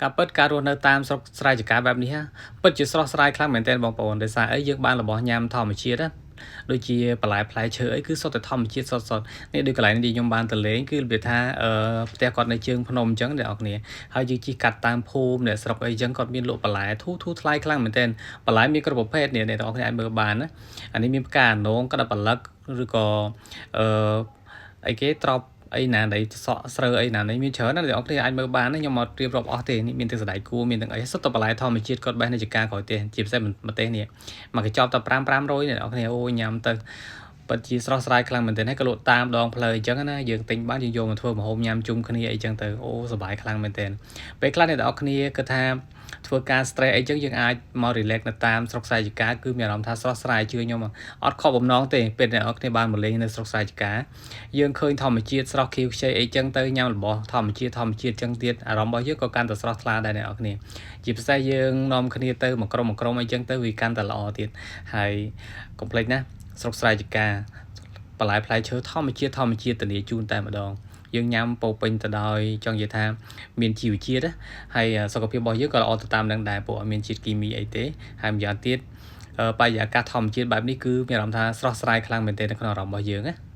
ការពិតការរស់នៅតាមស្រុកស្រែចម្ការបែបនេះណាពិតជាស្រស់ស្រាយខ្លាំងមែនទែនបងប្អូនដោយសារអីយើងបានរបស់ញ៉ាំធម្មជាតិណាដូចជាបន្លែផ្លែឈើអីគឺសុទ្ធតែធម្មជាតិសុទ្ធសុទ្ធនេះដូចកន្លែងនេះខ្ញុំបានទៅលេងគឺរបៀបថាអឺផ្ទះគាត់នៅជើងភ្នំអញ្ចឹងអ្នកនរគ្នាហើយយើងជិះកាត់តាមភូមិអ្នកស្រុកអីអញ្ចឹងគាត់មានលក់បន្លែធូរធូរថ្លៃខ្លាំងមែនទែនបន្លែមានគ្រប់ប្រភេទនេះអ្នកនរគ្នាអាចមើលបានណាអានេះមានផ្កាអនងក្តាប់ប្លឹកឬក៏អឺអីគេត្រប់អីណាដែលសក់ស្រូវអីណានេះមានច្រើនណាស់អ្នកនរគ្នាអាចមើលបានណាខ្ញុំមករៀបរាប់អស់ទេនេះមានទាំងសណ្តែកគួរមានទាំងអីសុទ្ធតែបន្លែធម្មជាតិគាត់បេះនៅចការក្រោយផ្ទះជាពិសេសម្ទេសនេះមកកញ្ចប់តែ5 500អ្នកនរគ្នាអូញ៉ាំទៅពិតជាស្រស់ស្រាយខ្លាំងមែនទែនហើយក៏លក់តាមដងផ្លូវអញ្ចឹងណាយើងទិញបានយើងយកមកធ្វើម្ហូបញ៉ាំជុំគ្នាអីចឹងទៅអូសប្បាយខ្លាំងមែនទែនពេលខ្លះអ្នកនរគ្នាគិតថាធ្វើការ stress អីចឹងយើងអាចមក relax នៅតាមស្រុកស្រែចម្ការគឺមានអារម្មណ៍ថាស្រស់ស្រាយជឿខ្ញុំអត់ខកបំណងទេពេលអ្នកនរគ្នាបានមកលេងនៅស្រុកស្រែចម្ការយើងឃើញធម្មជាតិស្រស់ខៀវខ្ចីអីចឹងទៅញ៉ាំរបស់ធម្មជាតិធម្មជាតិចឹងទៀតអារម្មណ៍របស់យើងក៏កាន់តែស្រស់ថ្លាដែរអ្នកនរគ្នាជាពិសេសយើងនាំគ្នាទៅមួយក្រុមមួយក្រុមអីចឹងទៅវាកាន់តែល្អទៀតហើយកុំភ្លេចណាស្រុកស្រែចម្ការបន្លែផ្លែឈើធម្មជាតិធម្មជាតិធានាជូនតែម្ដងយើងញ៉ាំពោពេញទៅដោយចង់និយាយថាមានជីវជាតិហើយសុខភាពរបស់យើងក៏ល្អទៅតាមនឹងដែរព្រោះអត់មានជាតិគីមីអីទេហើយម្យ៉ាងទៀតបរិយាកាសធម្មជាតិបែបនេះគឺមានអារម្មណ៍ថាស្រស់ស្រាយខ្លាំងមែនទែននៅក្នុងអារម្មណ៍របស់យើងណា។